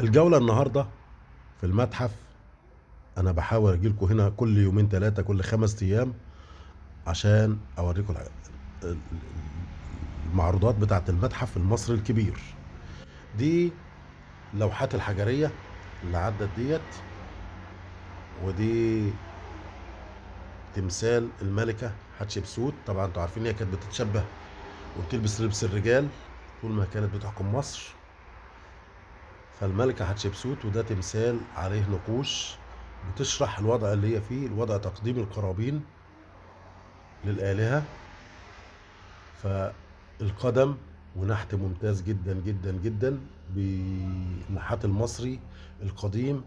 الجولة النهاردة في المتحف، أنا بحاول أجيلكم هنا كل يومين 3 كل 5 أيام عشان أوريكم المعروضات بتاعة المتحف المصري الكبير. دي اللوحات الحجرية اللي عدت ديت، ودي تمثال الملكة حتشبسوت. طبعا انتوا عارفين هي كانت بتتشبه وبتلبس لبس الرجال طول ما كانت بتحكم مصر، فالملكة حتشبسوت، وده تمثال عليه نقوش بتشرح الوضع اللي هي فيه، الوضع تقديم القرابين للآلهة. فالقدم ونحت ممتاز جدا جدا جدا بالنحات المصري القديم،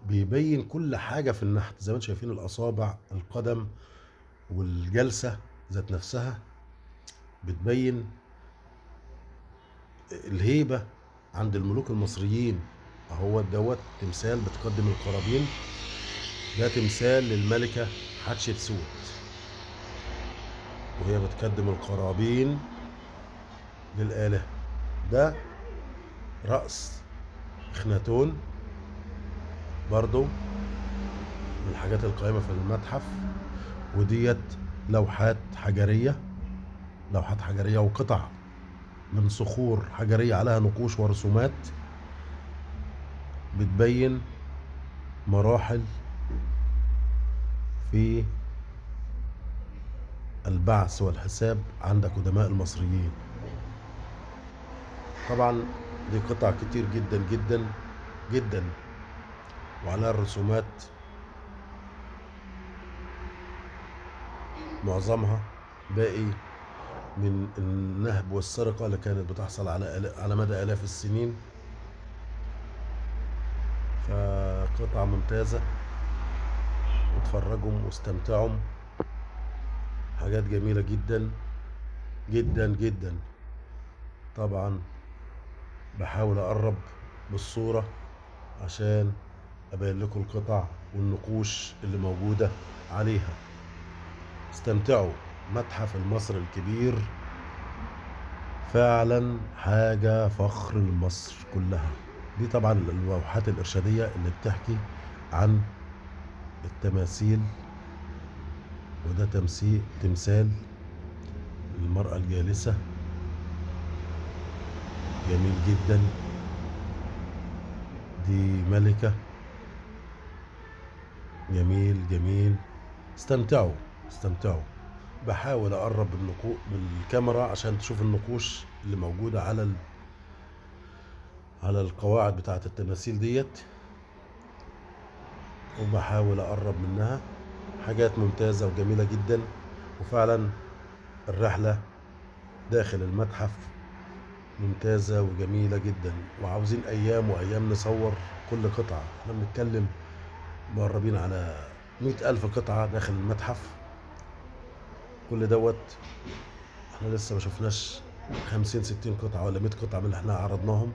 بيبين كل حاجة في النحت زي ما انتم شايفين، الأصابع، القدم، والجلسة ذات نفسها بتبين الهيبة عند الملوك المصريين. اهو دوت تمثال بتقدم القرابين، ده تمثال للملكة حتشبسوت وهي بتقدم القرابين للآلهة. ده رأس إخناتون، برضو من الحاجات القائمة في المتحف. وديت لوحات حجرية، لوحات حجرية وقطع من صخور حجرية عليها نقوش ورسومات بتبين مراحل في البعث والحساب عند قدماء المصريين. طبعا دي قطع كتير جدا جدا جدا وعليها الرسومات، معظمها باقي من النهب والسرقة اللي كانت بتحصل على مدى آلاف السنين. فقطعة ممتازة، واتفرجوا واستمتعوا، حاجات جميلة جدا جدا جدا. طبعا بحاول أقرب بالصورة عشان أبين لكم القطع والنقوش اللي موجودة عليها. استمتعوا، متحف المصري الكبير فعلا حاجة فخر لمصر كلها. دي طبعا اللوحات الإرشادية اللي بتحكي عن التماثيل، وده تمثال المرأة الجالسة، جميل جدا. دي ملكة، جميل جميل. استمتعوا استمتعوا. بحاول اقرب بالكاميرا عشان تشوف النقوش اللي موجودة على القواعد بتاعة التماثيل ديت، وبحاول اقرب منها. حاجات ممتازة وجميلة جدا، وفعلا الرحلة داخل المتحف ممتازة وجميلة جدا، وعاوزين ايام وايام نصور كل قطعة. احنا بنتكلم مقربين على 100,000 قطعة داخل المتحف، كل دوت احنا لسه ما شفناش 50-60 قطعة ولا 100 قطعة من اللي احنا عرضناهم.